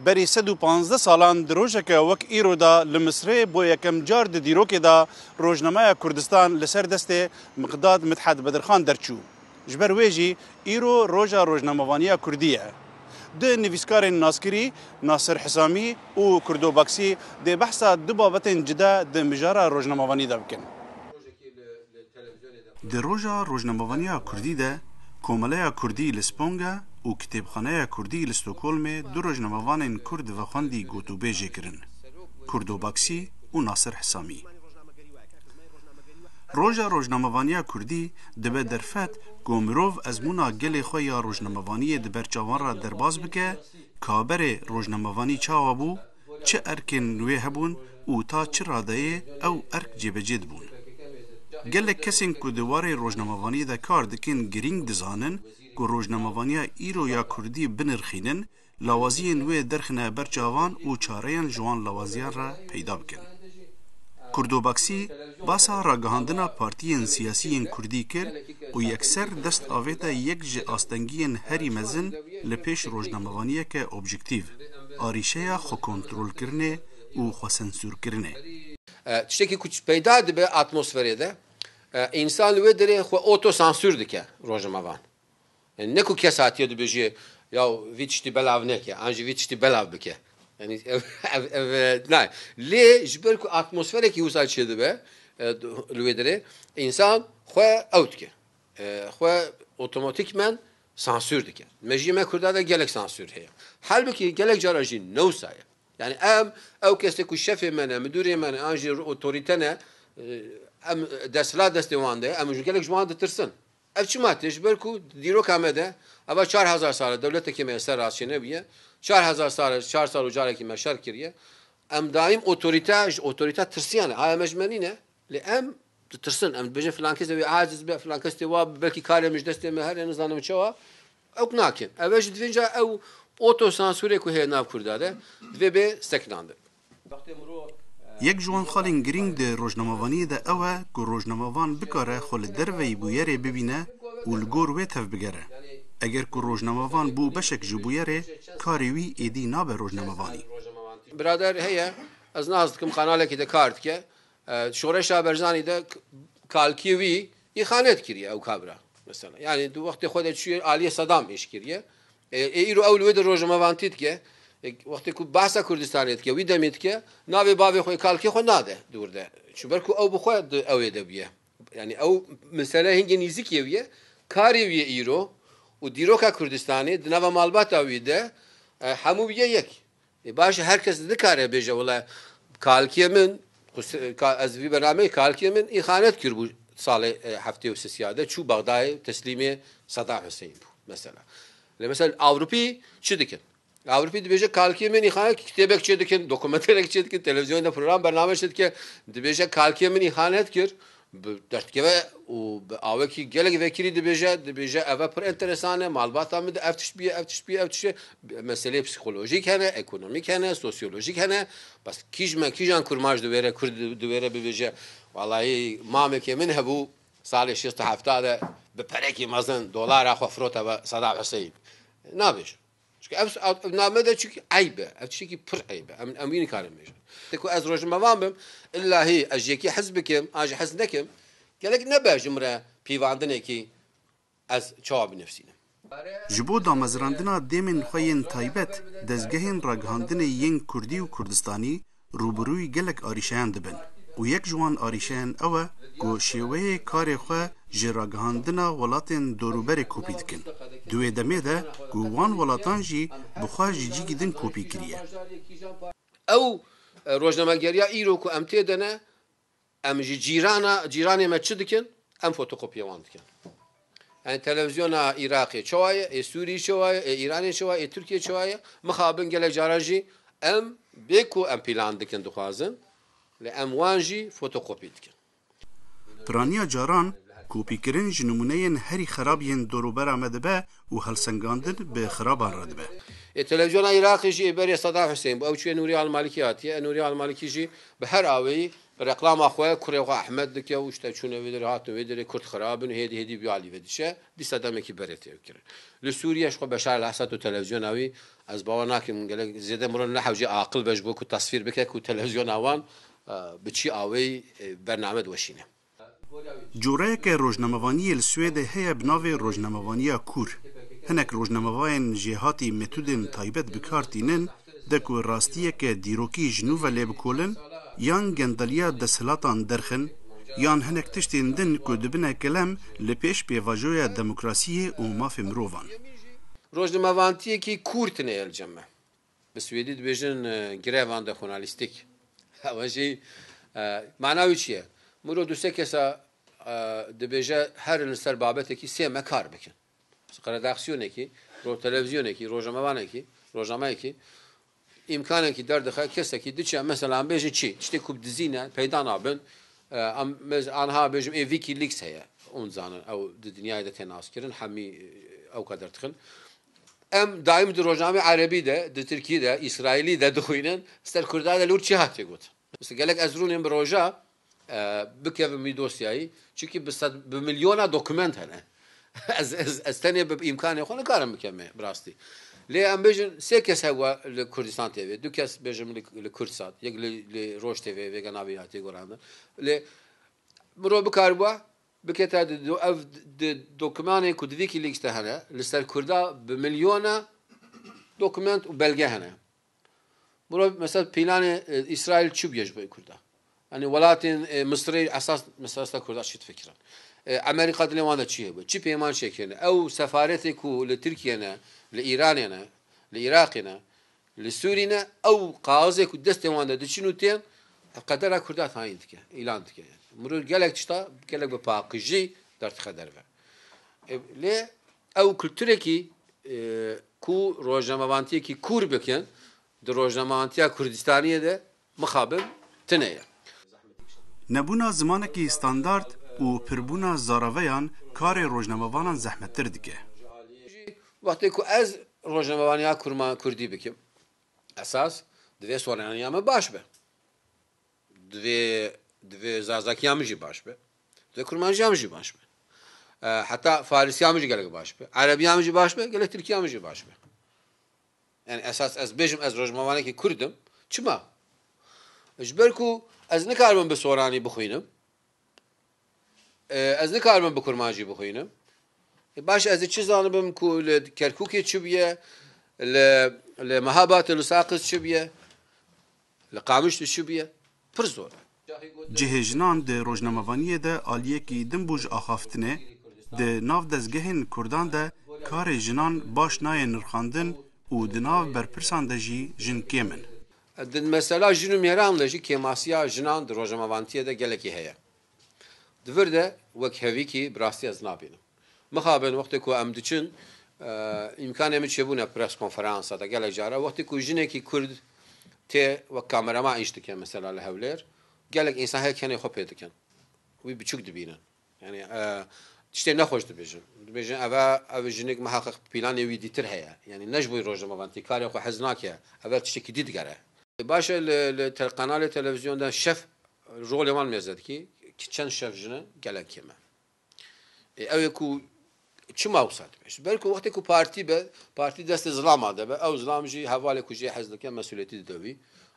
Berî 115 salan di rojeke wek îro de li Misrê bo yekem car di dîrokê de rojnameya Kurdistan li ser destê Miqdad Midhet Bedirxan derçû. Ji ber wê jî îro roja rojnamevaniya kurdî ye. Du nivîskarên naskirî Nasir Hisamî û Kurdo Baksî dê behsa du babetên cide di mijara rojnamevanî de bikin. Di roja rojnamevaniya kurdî de Komeleya Kurdî li Sponga û Kitêbxaneya Kurdî li Stockholmê du rojnamevanên kurd vexwendî gotûbêjê kirin, Kurdo Baksî û Nasir Hisamî. Roja rojnamevaniya kurdî dibe derfet ku mirov ezmûna gelê xwe ya rojnamevaniyê di ber çavan re derbas bike, ka berê rojnamevanî çawa bû, çi erkên wê hebûn û ta çi radeyê ew erk cêbecê dibûn. Gelek kesên ku di warê rojnamevaniyê de kar dikin girîng dizanin ku rojnamevaniya îro ya kurdî binirxînin, lawaziyên wê derxine ber çavan û çareyan ji wan lawaziyan re peyda bikin. Kurdo Baksî basa ragihandina partiyên siyasî yên kurdî kir û yekser dest avête yek ji astengiyên herî mezin li pêş rojnamevaniyeke objektîv, arîşeya xwekontrolkirinê û xwesensûrkirinê. Tiştekî ku peyda dibe atmosferê de, însan li wê derê xwe otosansûr dike rojnamevan. Ne ku kes hatiye dibêje ya vî tiştî belav neke an jî vî tiştî belav bike. Yani ev ev ev nayê. Lê ji ber ku atmosferekî wisa çêdibe li wê derê însan xwe ew dike. Xwe otomatîkmen sansür dike. Mejiyê me Kurda de gelek sansür heye. Halbukî gelek cara jî ne wisa ye. Yani em ew kesê ku şefê me ne, midûrê me ne an jî otorîte ne em desthilat destê wan de ye, em ji gelek ji wan ditirsin. Ev çima tê? Ji ber ku di dîroka me de eva 4000 sal e dewletekê me ya ser rast çênebûye, 4000 sal e çar sal û carekî me şer kiriye. Em daîm otorîte ji otorîte tirsiyane. Haya me ji me nîne lê em ditirsin. Em dibêjin filan kes ê wê aciz be, filan kes tê wa be, belkî karê min ji destê me here nizanim çawa. Ew nakin. Ev e jî divê ca ew otosansurê ku heye nav Kurda de divê bê sekinandin. Yek ji wan xalên girîng di rojnamevaniyê de ew e ku rojnamevan bikare xwe li derveyî bûyerê bibîne û li gor wê tevbigere. Eger ku rojnamevan bû beşek ji bûyerê, karê wî êdî nabe rojnamevanî. Birader heye ez nas dikim kanalekî de kar dike. Şoreşa Berzanî de kalkiyê wî îxanet kiriye ew kabra mesela. Yanî di wextê xwe de çûye aliyê Sedam îş kiriye. Ê îro ew li wê de rojnamevantî dike, wextê ku behsa Kurdistanê dike, wî demê dike, navê bavê xwe yê kalkê xwe nade di wir de. Ji ber ku ew bi xwe di ewê de bûye. Yanî ew mesele hingê nîzikê wî ye, karê wî yê îro û dîroka Kurdistanê di nava malbata wî de hemû bûye yek. Ê baş e her kes nikare bêje wele kalkê min ez vî bernameyê kalkê min îxanet kiribû salê 73 de çû Bexdayê teslîmê Sedam Huseyîn bû mesela. Lê mesela Ewropî çi dikin? Ewropî dibêje kalkê min îxanet kitêbek çê dikin, dokumenterek çê dikin, televîzyonê de program bername çê dike, dibêje kalkê min îxanet kir Bi derdikeve û bi awekî gelek vekirî dibêje, dibêje ev e pir enteresan e, malbata min de ev tişt bûye, ev tişt bûye, ev tişt bûye. Meseleyê psîkolojîk hene, ekonomîk hene, sosyolojîk hene. Bes kîj me kîjan kurmanc diwêre, kurd diwêre bibêje welayî mamekê min hebû salê 67 de bi perekî mezin dolara xwe firote ve Sedam Huseyîn. Nabêjin. Çunke ev ev name de çunke eyb e. Ev tiştekî pir eyb e. Em em wî nikarin bêjin. Te ku ez rojnamevan bim, illahî ez ji yekî hez bikim an jî hez nekim, gelek nebe ji min re pîvandinekî ez çawa binivîsînim. Ji bo damezrandina dêmên xwe yên taybet, dezgehên ragihandinê yên kurdî û kurdistanî rûbirûyî gelek arîşeyan dibin û yek ji wan arîşeyan ew e ku şêweyê karê xwe ji ragihandina welatên dorûberê kopî dikin. Di wê demê de ku wan welatan jî bi xwe ji cîgî din kopî kiriye. Ew rojnamegeriya îro ku em tê de ne Em ji cîrana cîranê me çi dikin? Em fotokopiya wan dikin. Yani televizyona Iraqê çawa ye, ê Sûrî çawa ye, ê Îranê çawa ye, ê Tirkiyê çawa ye? Mixabin gelek caran jî em bê ku em pîlan dikin dixwazin, lê em wan jî fotokopî dikin. Piraniya caran kopîkirin ji nimûneyên herî xerab yên dorûbera me dibe û helsengandin bi xeraban re dibe. Ê televîzyona Iraqê jî ê berê Sedam Husên bû. Ew çûye Nûrî Almalikî hatiye. E Nûrî Almalikî jî bi her aweyî reklama xwe kurê xwe Ehmed dike û işte çûne wê derê hatin wê derê Kurd xirab in hêdî hêdî bi alî ve diçe. Dîsa demekî berê tê kirin. Li Sûriye ji xwe Beşar El Esad û televîzyona wî ez bawer nakim gelek zêde mirov nehewce aqil be ji bo ku tesvîr bike ku televîzyona wan bi çî aweyî bername diweşîne. Cureyeke rojnamevaniyê li Swêdê heye bi navê rojnamevaniya kûr. Hinek rojnamevayên jêhatî metodên taybet bi kar tînin de ku rastiyeke dîrokî ji nû ve lê bikolin yan gendeliya desthilatan derxin yan hinek tiştên din ku dibine kelem li pêş pêvajoya demokrasiyê û mafê mirovan. Rojnamevantiyekî kûr tine ye li cem me. Bi swêdî dibêjin grevan de journalîstîk. Ew jî mana wî çi ye? Mirov du sê kesa dibêje herin li ser babetekî sê me kar bikin. Redaksiyonekî, televîzyonekî, rojnamevanekî, rojnameyekî îmkanekî derdixe kesekî diçe mesela em bêjin çi? Tiştê ku dizîne peyda nabin. Em anha bêjim ê Wikileaks heye. Hûn dizanin ew di dinyayê de tê naskirin hemî ew ka derdixin. Em daîm di rojnameyê erebî de, di tirkî de, îsraîlî de dixwînin, ser kurda de li wir çi hatiye gotin. Mesela gelek ez rûnêm bi roja bikevim wî dosyayî, çimkî bi sed bi milyona dokument hene. Ez ez ez tenê bi îmkanê xwe nikarim bikevime bi rastî. Lê em bêjin sê kes hebû li Kurdistan TV, du kes bêjim li Kurdsat, yek li li Roj TV vêga navê hatiye gorandin. Lê mirov bikaribûa Biketa di ev di dokumanên ku di Wikileaks de hene li ser Kurda bi milyona dokument û belge hene. Mirov mesela pîlanê Îsraîl çi bûye ji bo Kurda? Yani welatên Misirê esas mesela ser Kurda çi difikirin? Amerîka dilê wan de çi hebû? Çi peyman çêkirine? Ew sefaretê ku li Tirkiye ne, li Îranê ne, li Iraqê ne, Li Sûrî ne ew qaxizê ku destê wan de diçin û tên qedera Kurda tayîn dike, îlan dike. Mirov gelek tişta gelek bi paqijî derdixe derve. Lê ew kulturekî ku rojnamevantiyekî kûr bikin di rojnamevantiya Kurdistaniyê de mixabin tune ye. Nebûna zimanekî standard û pirbûna zaraveyan karê rojnamevanan zehmettir dike. Wextê ku ez rojnamevaniya kurdî bikim, esas divê soraniya min baş be. Divê divê zazakiya min jî baş be. Divê kurmanciya min jî baş be. Heta farisiya min jî gelek baş be. Erebiya min jî baş be, gelek tirkiya min jî baş be. Yani esas ez bêjim ez rojnamevanekî kurd im. Çima? Ji ber ku ez nikaribim bi soranî bixwînim. Ez nikaribim bi kurmancî bixwînim. Baş ez ê çi zanibim ku li Kerkûkê çi bûye, li li Mehabatê li Saqiz çi bûye, li Qamişli çi bûye? Pir zor e. Cihê jinan di rojnamevaniyê de aliyekî din bû ji axaftinê, di nav dezgehên Kurdan de karê jinan baş nayê nirxandin û di nav berpirsan de jî jin kêm in. Di mesela jin û mêran de jî kêmasiya jinan di rojnamevantiyê de gelekî heye. Di vir de wek hevîkî bi rastî ez nabînim. Mixabin wextê ku em diçin îmkanê min çêbûne press konferansa de gelek cara wextê ku jinekî Kurd tê wek kameraman îş dike mesela li Hewlêr gelek însan heye kenê xwe pê dikin. Wî biçûk dibînin. Yani tiştê nexweş dibêjin. Dibêjin eve ev jinik miheqeq pîlanê wî dîtir heye. Yani ne ji bo rojnamevantî karê xwe hez nake. Eve tiştekî dî digere. Baş e li li kanalê televîzyon de şef rolê wan mêze dikî çend şef jin e gelek kêm e. Ew ê ku çima wisa dibe? Ji ber ku wextê ku partî be, partî destê zilama de be, ew zilam jî hevalê ku jê hez dike mesuliyetî dide wî,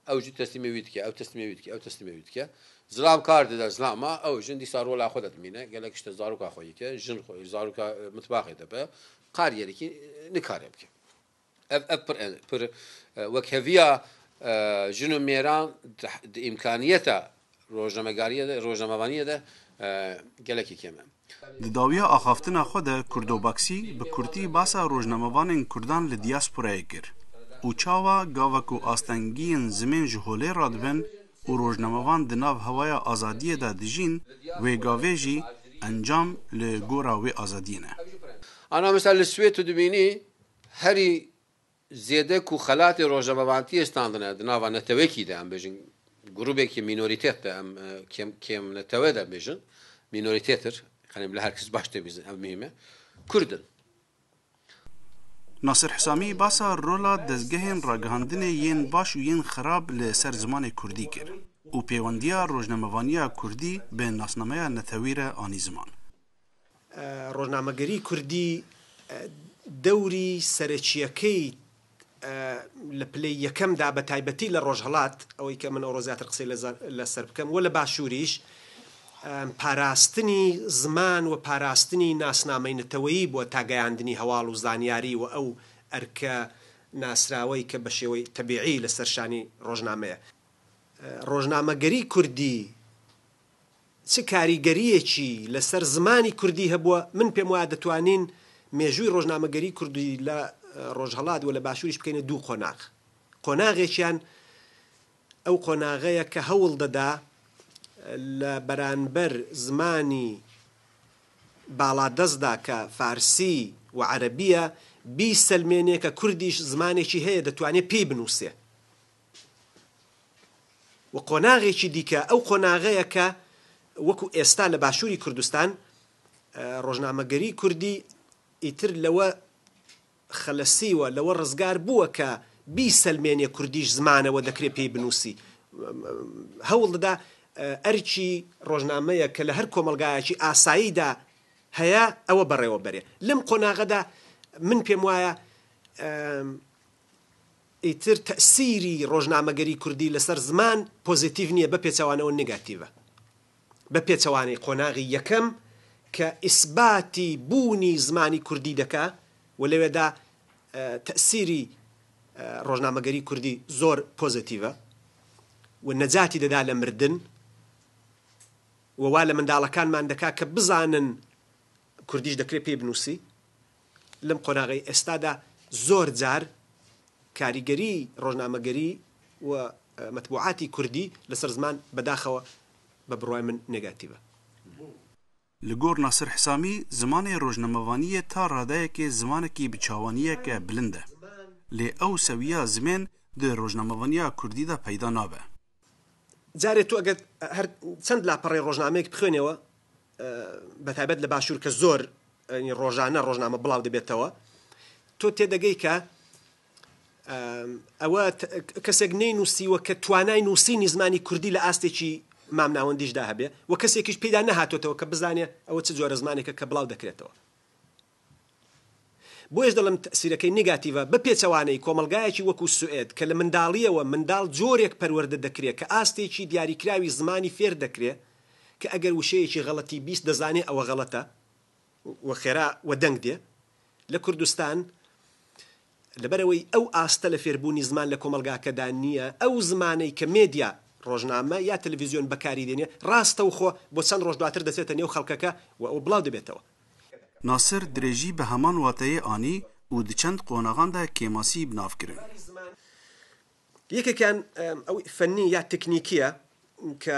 ew jî teslîmê wî dike, ew teslîmê wî dike, ew teslîmê wî dike. Zilam kar dide zilama, ew jin dîsa rola xwe de dimîne, gelek işte zaroka xwe yike, jin xwe zaroka mitbaxê de be, kar yerekî nikare bike. Ev ev pir pir wekheviya jin û mêran di îmkaniyeta rojnamegariyê de rojnamevaniyê de gelekî kêm e. Di dawiya axaftina xwe de Kurdo Baksî bi kurtî basa rojnamevanên Kurdan li diasporayê kir û çawa gava ku astengiyên zimên ji holê radibin û rojnamevan di nav hewaya azadiyê de dijîn wê gavê jî encam li gora wê azadiyê ne. Ana mesela li Swêd tu dibînî Herî zêde ku xelatê rojnamevantiyê standine di nava netewekî de em bêjin grûbekî mînorîtet de em kêm kêm netewe de bêjin mînorîtetir yanî bila her kes baş tê bîzin ev muhîm e Kurd in. Nasir Hisamî basa rola dezgehên ragihandinê yên baş û yên xerab li ser zimanê Kurdî kir û pêwendiya rojnamevaniya Kurdî bi nasnameya netewî re anî ziman. ڕۆژنامەگەری کوردی دەوری سەرەکییەکەی لە پلەی یەکەمدا بە تایبەتی لە ڕۆژهەڵات، ئەوەی کە من ئەوڕۆ زیاتر قسەی لەسەر بکەم، و لە باشووریش پاراستنی زمان و پاراستنی ناسنامەی نەتەوەیی بووە تا گەیاندنی هەواڵ و زانیاری و ئەو ئەرکە ناسراوەی کە بە شێوەی تەبیعی لەسەر شانی ڕۆژنامەیە. ڕۆژنامەگەری کوردی چ کاریگەرییەکی لەسەر زمانی کوردی هەبووە، من پێم وایە دەتوانین مێژووی ڕۆژنامەگەری کوردی لە ڕۆژهەڵات و لە باشووریش بکەینە دوو قۆناغ. قۆناغێکیان ئەو قۆناغەیە کە هەوڵ دەدا لە بەرانبەر زمانی باڵادەستدا کە فارسی و عەرەبییە، بیسەلمێنێ کە کوردیش زمانێکی هەیە دەتوانێ پێی بنووسێ. و قۆناغێکی دیکە ئەو قۆناغەیە کە وەکو ئێستا لە باشووری کوردستان ڕۆژنامەگەری کوردی ئیتر لەوە خەلەسیوە، لەوە ڕزگار بووە کە بیسەلمێنێ کوردیش زمانە و دەکرێ پێی بنووسی. هەوڵ دەدا ئەرکی ڕۆژنامەیە کە لە هەر کۆمەڵگایەکی ئاساییدا هەیە ئەوە بەڕێوە بەرێ. لەم قۆناغەدا من پێم وایە ئیتر تەئسیری ڕۆژنامەگەری کوردی لەسەر زمان پۆزێتیڤ نییە بە پێچەوانەوە نگاتیڤە. بە پێچەوانەی قۆناغی یەکەم کە ئیسباتی بوونی زمانی کوردی دەکا و لەوێدا تەئسیری ڕۆژنامەگەری کوردی زۆر پۆزێتیڤە و نەجاتی دەدا لە مردن و وا لە منداڵەکانمان دەکا کە بزانن کوردیش دەکرێ پێی بنووسی. لەم قۆناغەی ئێستادا زۆر جار کاریگەری ڕۆژنامەگەری و مەتبوعاتی کوردی لەسەر زمان بەداخەوە بە بڕوای من نێگاتیڤە. Li gor Nasir Hisamî zimanê rojnamevaniyê ta radeyekê zimanekî bi çawaniyeke bilind e. Lê ew sewiya zimên di rojnamevaniya kurdî de peyda nabe. جارێ تۆ ئەگەر هەر چەند لاپەڕەی ڕۆژنامەیەک بخوێنێەوە بەتایبەت لە باشوور کە زۆر ڕۆژانە ڕۆژنامە بڵاو دەبێتەوە تۆ تێدەگەی کە ئەوە کەسێک نەی نووسیوە کە توانای نووسینی زمانی کوردی لە ئاستێکی مامناوەندیشدا هەبێ و کەسێکیش پێدا نەهاتۆتەوە کە بزانێ ئەوە چ جۆرە زمانێکە کە بڵاو دەکرێتەوە. بۆیەش دەڵێم تەئسیرەکەی نیگاتیڤە، بە پێچەوانەی کۆمەڵگایەکی وەکو سوئێد کە لە منداڵییەوە منداڵ جۆرێک پەروەردە دەکرێ کە ئاستێکی دیاریکراوی زمانی فێر دەکرێ کە ئەگەر وشەیەکی غەڵەتی 20 دەزانێ ئەوە غەڵەتە و خێرا وەدەنگ دێ. لە کوردستان لەبەرئەوەی ئەو ئاستە لە فێربوونی زمان لە کۆمەڵگاکەدا نییە، ئەو زمانەی کە مێدیا، ڕۆژنامە یا تەلەڤیزیۆن بەکاری دێنێ ڕاستەوخۆ بۆ چەند ڕۆژ دواتر دەچێتە نێو خەڵکەکە و ئەوە بڵاو دەبێتەوە. Nasir dirêjî bi heman wateyê anî û di çend qonaxan de kêmasî bi nav kirin. یەکێکیان ئەو فەنی یا تەکنیکییە کە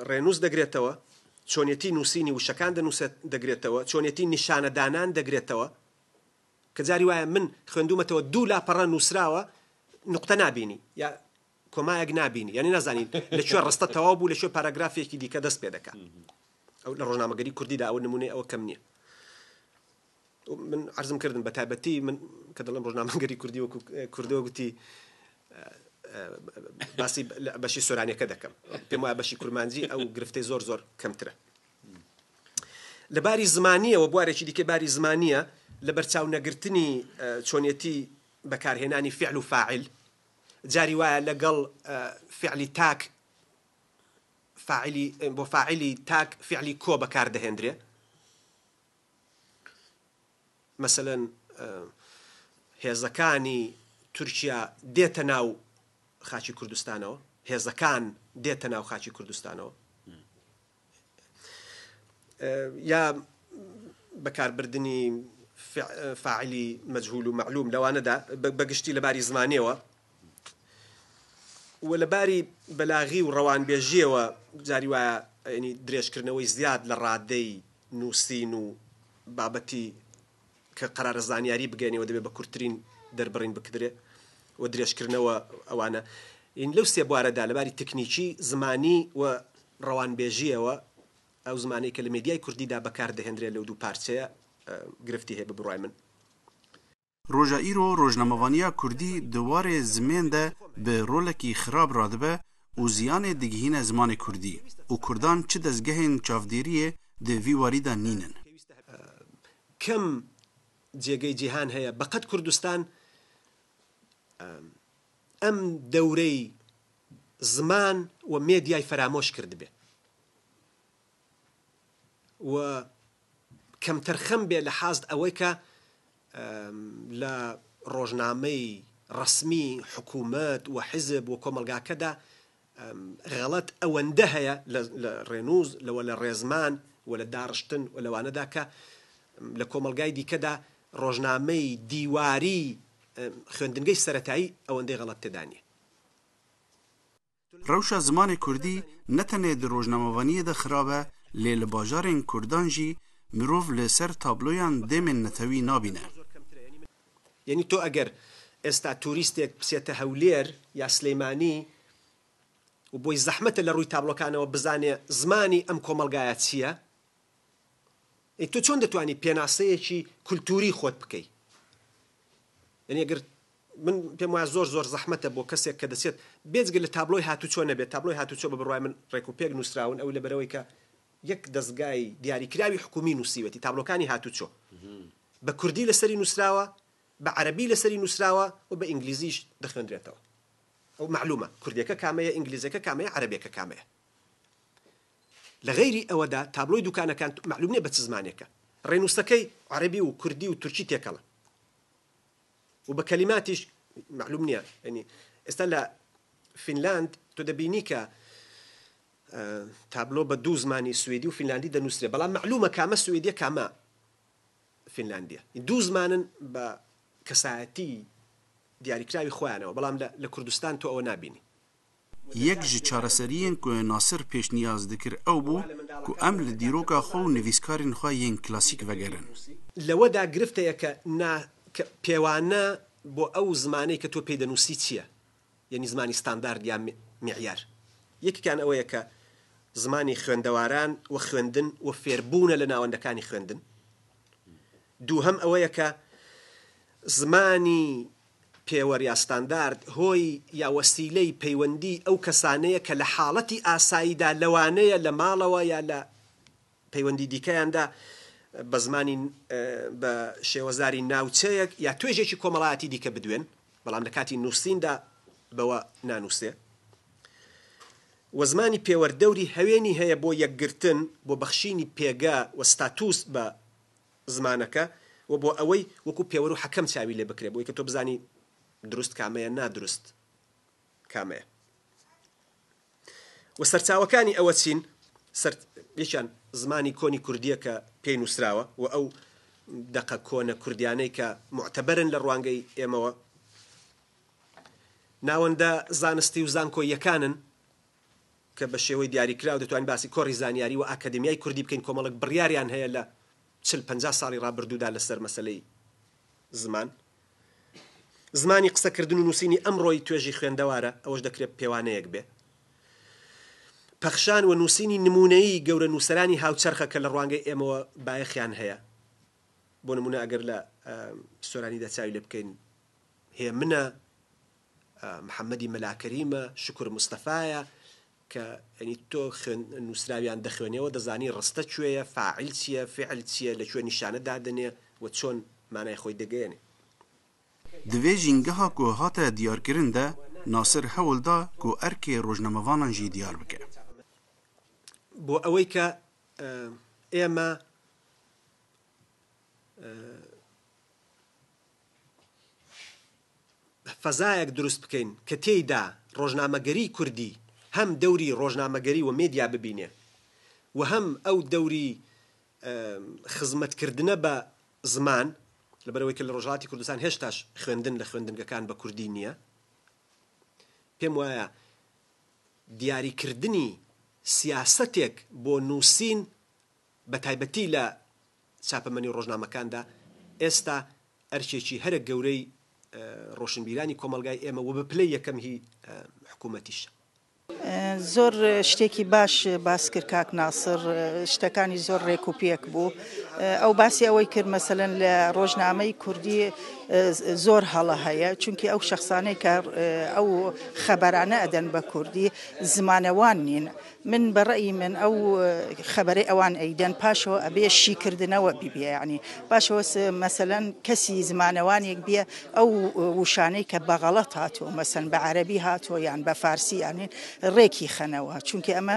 ڕێنووس دەگرێتەوە، چۆنیەتی نووسینی وشەکان دەنووسێت دەگرێتەوە، چۆنیەتی نیشانەدانان دەگرێتەوە، کە جاری وایە من خوێندوومەتەوە دوو لاپەڕە نووسراوە نوقتە نابینی یا کۆمایەک نابینی یانی نازانی لە کوێ ڕستە تەواو بوو لە کوێ پاراگرافێکی دیکە دەست پێ دەکا. ئەو لە ڕۆژنامەگەری کوردیدا ئەوە نمونەی ئەوە کەم نییە. من عەرزم کردن بە تایبەتی من کە دەڵێم ڕۆژنامەگەری کوردی وەکو کوردەوە گوتی باسی بەشی سۆرانیەکە دەکەم پێم وایە بەشی کورمانجی ئەو گرفتەی زۆر زۆر کەمترە. لە باری زمانیەوە بوارێکی دیکەی باری زمانیە لە بەرچاو نەگرتنی چۆنیەتی بەکارهێنانی فعل و فاعل جاری وایە لەگەڵ فعلی تاک فاعلی بۆ فاعلی تاک فعلی کۆ بەکار دەهێندرێ مەسەلەن هێزەکانی تورکیا دێتە ناو خاکی کوردستانەوە هێزەکان دێتە ناو خاکی کوردستانەوە یا بەکاربردنی فاعلی مەجهول و مەعلوم لەوانەدا بەگشتی لەباری زمانیەوە و لەباری بەلاغی و ڕەوانبێژیەوە جاری وایە ینی درێژکردنەوەی زیاد لە ڕادەی نووسین و بابەتی کە قەرارە زانیاری بگەێنەوە دەبێت بە کورتترین دەربڕین بکدرێ و درێژکردنەوە ئەوانە لەو سێ بوارەدا لەباری تەکنیکی زمانی و ڕەوانبێژییەوە ئەو زمانەی کە لە مێدیای کوردیدا بەکار دەهێنرێ لەو دوو پارچەیە گرفتی هەیە بە بڕوای من. Roja îro rojnamevaniya Kurdî di warê zimên de bi rolekî xirab radibe û ziyanê digihîne zimanê Kurdî û Kurdan çi dezgehên çavdêriyê di vî warî de nînin. Kem جێگەی جیهان هەیە بەقەد کوردستان ئەم دەورەی زمان و مێدیای فەرامۆش کردبێ و کەمتەرخەم بێ لە حاست ئەوەی کە لە ڕۆژنامەی ڕەسمی حکوومەت و حیزب و کۆمەڵگاکەدا غەڵەت ئەوەندە هەیە لە ڕێنووس لەوە لە ڕێزمان و لە داڕشتن و لەوانەدا کە لە کۆمەڵگای دیکەدا ڕۆژنامەی دیواری خوێندنگەی سەرەتایی ئەوەندەی غەڵەت تێدا نییە. Rewşa zimanê Kurdî ne tenê di rojnamevaniyê de xirab e lê li bajarên Kurdan jî mirov li ser tabloyan dêmên netewî nabîne. یەنی تۆ ئەگەر ئێستا توریستێک بچێتە هەولێر یا سلیمانی و بۆی زەحمەتە لە ڕووی تابڵۆکانەوە بزانێ زمانی ئەم کۆمەڵگایە چییە، ئەی تۆ چۆن دەتوانی پێناسەیەکی کولتووری خۆت بکەی؟ یەنی ئەگەر من پێم وایە زۆر زۆر زەحمەتە بۆ کەسێک کە دەچێت بێجگە لە تابلۆی هاتوچۆ نەبێت، تابلۆی هاتوچۆ بە بڕوای من ڕێک و پێک نووسراون، ئەو لەبەرئەوەی کە یەک دەزگای دیاریکراوی حکوومی نووسیوەتی، تابلۆکانی هاتوچۆ بە کوردی لەسەری نووسراوە، بە عەرەبی لەسەری نووسراوە و بە ئینگلیزیش دەخوێندرێتەوە. ئەو مەعلوومە کوردیەکە کامەیە، ئینگلیزەکە کامەیە، عەرەبیەکە کامەیە. لە غەیری ئەوەدا تابلۆی دوکانەکان مەعلووم نییە بە چ زمانێکە. ڕێنووسەکەی عەرەبی و کوردی و تورکی تێکەڵە. و بە کەلیماتیش مەعلوم نییە یانی ئێستا لە فینلاند تۆ دەبینی کە تابلۆ بە دوو زمانی سوئدی و فینلاندی دەنووسرێ بەڵام مەعلومە کامە سوئدیە کامە فینلاندیە دوو زمانن بە کەسایەتی دیاریکراوی خۆیانەوە بەڵام لە کوردستان تۆ ئەوە نابینی. Yek ji çareseriyên ku Nasir pêşniyaz dikir ew bû ku em li dîroka xwe û nivîskarên xwe yên klasîk vegerin. لەوەدا گرفت هەیە کە نا کە پێوانە بۆ ئەو زمانەی کە تۆ پێی دەنووسی چییە؟ یەنی زمانی ستاندارد یا میعیار. یەکێکیان ئەوەیە کە زمانی خوێندەواران و خوێندن و فێربوونە لە ناوەندەکانی خوێندن. دووهەم ئەوەیە کە زمانی پێوەر یا ستاندارد هۆی یا وەسیلەی پەیوەندی ئەو کەسانەیە کە لە حاڵەتی ئاساییدا لەوانەیە لە ماڵەوە یا لە پەیوەندی دیکەیاندا بە زمانی بە شێوەزاری ناوچەیەک یا توێژێکی کۆمەڵایەتی دیکە بدوێن، بەڵام لە کاتی نووسیندا بەوە نانووسێ. و زمانی پێوەر دەوری هەوێنی هەیە بۆ یەکگرتن، بۆ بەخشینی پێگە و ستاتوس بە زمانەکە و بۆ ئەوەی وەکو پێوەر و حەکەم چاوی لێ بکرێ بۆی کە تۆ بزانی دروست کامەیە نادروست کامەیە. و سەرچاوەکانی ئەوە چین؟ سەر یەکیان زمانی کۆنی کوردییە کە پێی نووسراوە و ئەو دەقە کۆنە کوردیانەی کە موعتەبەرن لە ڕوانگەی ئێمەوە، ناوەندە زانستی و زانکۆییەکانن کە بە شێوەی دیاریکراو دەتوانین باسی کۆڕی زانیاری و ئاکادمیای کوردی بکەین، کۆمەڵێک بڕیاریان هەیە لە 40 50 ساڵی ڕابردوودا لەسەر مەسەلەی زمان. زمانی قسەکردن و نووسینی ئەمڕۆی توێژی خوێندەوارە، ئەوەش دەکرێت پێوانەیەک بێ. پەخشان و نووسینی نموونەیی گەورە نووسەرانی هاوچەرخە کە لە ڕوانگەی ئێمەوە بایەخیان هەیە. بۆ نموونە ئەگەر لە سۆرانیدا چاوی لێ بکەین هێمنە، محەممەدی مەلا کەریمە، شوکر مستەفایە کە یانی تۆ خوێن نووسراویان دەخوێنێەوە دەزانی ڕستە کوێیە، فاعل چییە، فعل چییە، لە کوێ نیشانە دادەنێ و چۆن مانای خۆی دەگەیەنێ. Di vê jîngeha ku hate diyarkirin de Nasir hewl da ku erkê rojnamevanan jî diyar bike. بۆ ئەوەی کە ئێمە فەزایەک دروست بکەین کە تێیدا ڕۆژنامەگەریی کوردی هەم دەوری ڕۆژنامەگەری و مێدیا ببینێ و هەم ئەو دەوری خزمەتکردنە بە زمان، لەبەرئەوەی کە لە ڕۆژهەڵاتی کوردستان هێشتاش خوێندن لە خوێندنگەکان بە کوردی نییە، پێم وایە دیاریکردنی سیاسەتێک بۆ نووسین بە تایبەتی لە چاپەمەنی و ڕۆژنامەکاندا ئێستا ئەرکێکی هەرە گەورەی ڕۆشنبیرانی کۆمەڵگای ئێمە و بە پلەی یەکەم هی حکوومەتیشە. زۆر شتێکی باش باس کرد کاک ناسر، شتەکانی زۆر ڕێک و پێک بوو. ئەو باسی ئەوەی کرد مەسەلەن لە ڕۆژنامەی کوردی زۆر هەڵە هەیە چونکی ئەو شەخسانەی کە ئەو خەبەرانە ئەدەن بە کوردی زمانەوان نین من بە ڕەئی من ئەو خەبەرەی ئەوان ئەیدەن پاشەوە ئەبێ شیکردنەوە بیبێ یعنی پاشەوە مەسەلەن کەسی زمانەوانێک بێ ئەو وشانەی کە بە غەڵەت هاتووە مەسەن بە عەرەبی هاتووە یان بە فارسی یانین ڕێکی خەنەوە چونکی ئەمە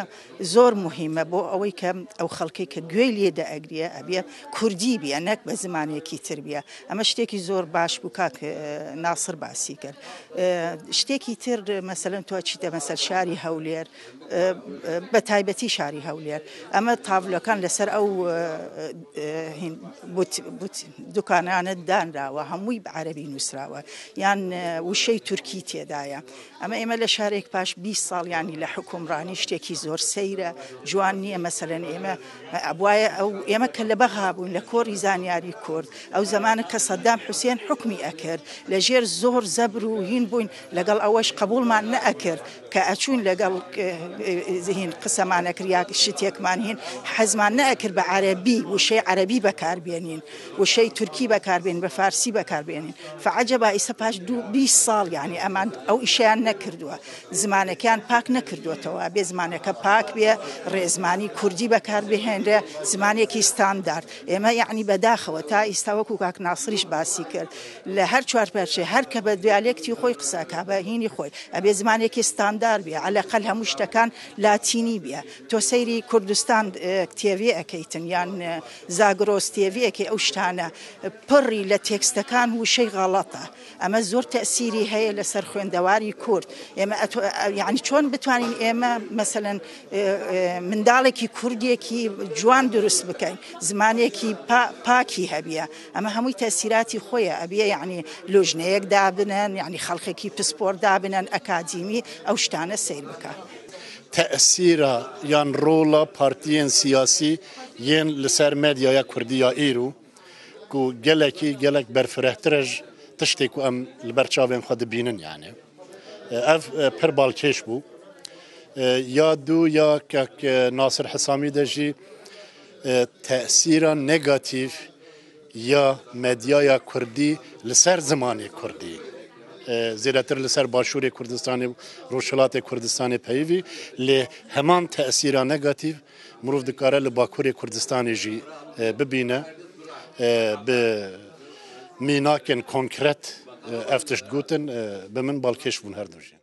زۆر موهیمە بۆ ئەوەی کە ئەو خەڵکەی کە گوێی لێ دەئەگریە ئەبێ کوردی بیە نەک بە زمانێکی تر بیە ئەمە شتێکی زۆر باش بوو کاک ناسر باسی کرد شتێکی تر مەسەلەن تۆ چیتە مەسەر شاری هەولێر بە تایبەتی شاری هەولێر ئەمە تاڤلۆکان لەسەر ئەو دوکانانە دانراوە هەمووی بە عەربی نووسراوە یان وشەی تورکی تێدایە ئەمە ئێمە لە شارێک پاش 20 ساڵ یانی لە حوکمڕانی شتێکی زۆر سەیرە جوان نییە مەسەلەن ئێمە ئەبوایە ئەو ئێمە کە لە بەغا بووین لە کۆڕی زانیاری کورد ئەو زەمانە کە سەدام حوسێن حوکمی ئەکرد لە ژێر زۆر زەبر و هین بووین لەگەڵ ئەوەش قبوڵمان نەئەکرد کە ئەچوین لەگەڵ هین قسەمان ئەکرد یا شتێکمان هین حەزمان نەئەکرد بە عەرەبی وشەی عەرەبی بەکاربێنین وشەی تورکی بەکاربێنین بە فارسی بەکاربێنین فعجبا ئیسە پاش دوو 20 ساڵ یعنی ئەمان ئەو ئیشیان نەکردووە زمانەکەیان پاک نەکردووەتەوە بێ زمانەکە پاک بێ ڕێزمانی کوردی بەکاربهێنرێ زمانێکی ستاندارد ئێمە یعنی بەداخەوە تا ئیستا وەکو کاک ناسریش باسی کرد لە هەر چوار پارچەی هەر کە بە دیالێکتی خۆی قسەکا بە هینی خۆی ئەبێ زمانێکی ستاندار بێ عەلەقەل هەموو شتەکان لاتینی بێ تۆ سەیری کوردستان تێڤێ ئەکەیتن یان زاگرۆس تێڤێ ئەکەی ئەو شتانە پڕی لە تێکستەکان وشەی غەڵەتە ئەمە زۆر تەئسیری هەیە لەسەر خوێندەواری کورد ئێمە یعنی چۆن بتوانین ئێمە مەسەلەن منداڵێکی کوردێکی جوان دروست بکەین زمانێکی پاکی هەبیە ئەمە هەمووی تەسیراتی خۆیە ئەبیە یعنی لۆژنەیەک دابنەن یعنی خەڵکێکی پسپۆر دابنەن ئەکادیمی ئەو شتانە سەیر بکە. تەئسیرا یان ڕۆڵا پارتiyên siyasî yên li ser medyaya Kurdî ya îro ku gelekî gelek berfirehtir e ji tiştê ku em li ber çavên xwe dibînin yanê. Ev pir balkêş bû. Ya du ya kak Nasir Hisamî de jî tesîra negatîf ya medyaya Kurdî li ser zimanê Kurdî zêdetir li ser Başûrê Kurdistanê û Rojhilatê Kurdistanê peyivî lê heman tesîra negatîf mirov dikare li Bakurê Kurdistanê jî bibîne bi mînakên konkret ev tişt gotin bi min balkêş bûn her du jî.